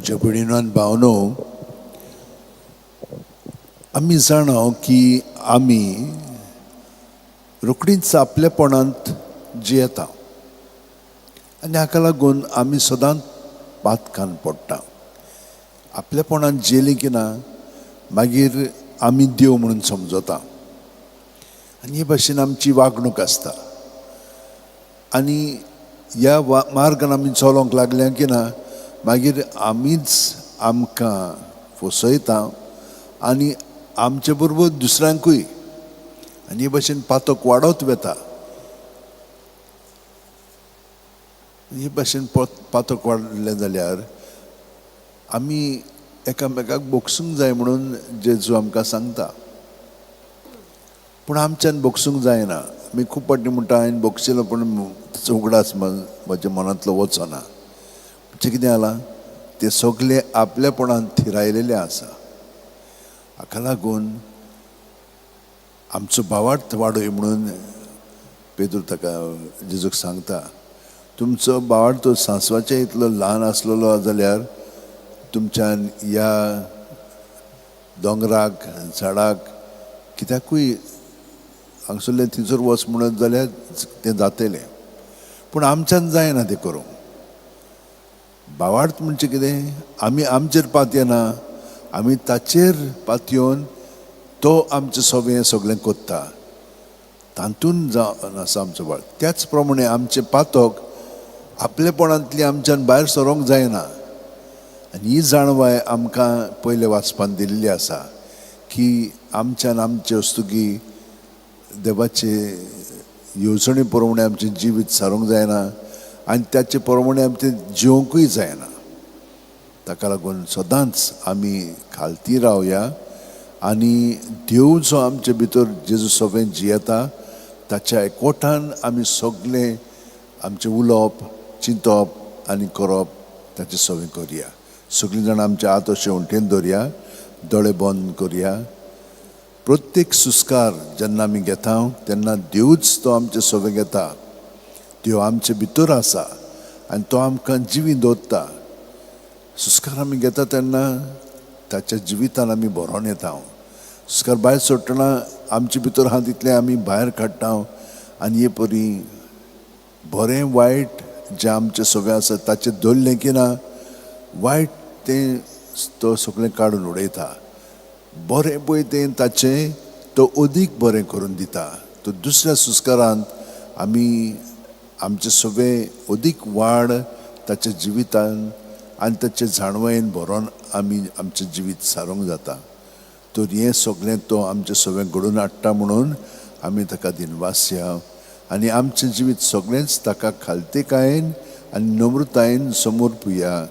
म्हज्या भयणीनो भावनो, आमी जाणा की आमी रोखडीच आपलेपणांत जियेता आनी हाका लागून आमी सदांच पातकान पडटा. आपलेपणांत जियेली की ना मागीर आमी देव म्हणून समजता आनी हे भाशेन आमची वागणूक आसता. आनी ह्या मार्गान आमी चलोवंक लागल्या की ना मागीर आमीच आमकां फसयता आनी आमचे बरोबर दुसऱ्यांकूय, आनी हे भाशेन पातक वाडत वता. हे भाशेन पातक वाडलें जाल्यार आमी एकामेकाक भोगसूंक जाय म्हणून जेजू आमकां सांगता, पूण आमच्यान भोगसूंक जायना. आमी खूब फावटी म्हणटा हांवें भोगशिलो पूण ताचो उगडास म्हज्या मनांतलो वचना. म्हणजे कितें जालां, ते सगळे आपलेपणान थिरायलेले आसा. हाका लागून आमचो भावार्थ वाडय म्हणून पेद्रू ताका जेजूक सांगता, तुमचो भावार्थ सांसवाचे इतलो ल्हान आसलेलो जाल्यार तुमच्यान ह्या दोंगराक झाडाक कित्याकूय हांगसरलें थंयसर वच म्हणत जाल्यार तें जातलें, पूण आमच्यान जायना तें करूंक. भावार्थ म्हणजे कितें, आमी आमचेर पातयेना, आमी ताचेर पातयेवन तो आमचें सगळें सगळें करता, तातूंत जावन आसा आमचो भावार्थ. त्याच प्रमाणे आमचें पातक आपलेपणांतली आमच्यान भायर सरोंक जायना. आनी ही जाणवाय आमकां पयले वाचपान दिल्ली आसा की आमच्यान आमचे वस्तुकी देवाचे येवजणे प्रमाणे आमचें जिवीत सारूंक जायना आनी ताचे प्रमाणे आमचें जिवंकूय जायना. ताका लागून सदांच आमी खालती रावया आनी देव जो आमचे भितर जेजू सगळें जियेता ताच्या एकवटान आमी सगळें आमचें उलोवप, चिंतप आनी करप ताचें सगळें करया. सगळीं जाणां आमचे हात अशें उंटेन दवरया, दोळे बंद करया. प्रत्येक सुस्कार जेन्ना आमी घेता तेन्ना देवूच तो आमचें सगळें घेता. देव आमचे भितर आसा आनी तो आमकां जिवी दवरता. सुस्कार आमी घेता तेन्ना ताच्या जिवितान आमी भरोन येता. सुस्कार भायर सोडटना आमचे भितर आहा तितलें आमी भायर काडटा आनी हे परी बरें वायट जें आमचें सगळें आसा ताचें धरलें की ना वायट तें तो सगळें काडून उडयता, बरें पळय तें ताचें तो अदीक बरें करून दिता. तो दुसऱ्या सुस्कारांत आमी आमचें सगळें अदीक वाड ताच्या जिवितान आनी ताचे जाणवयेन भरोन आमी आमचें जिवीत सारूंक जाता. तर हें सगळें तो आमचें सगळें घडोवन हाडटा म्हणून आमी ताका दिनवासया आनी आमचें जिवीत सगळेंच ताका खालतेकायेन आनी नम्रतायेन समर्पुया.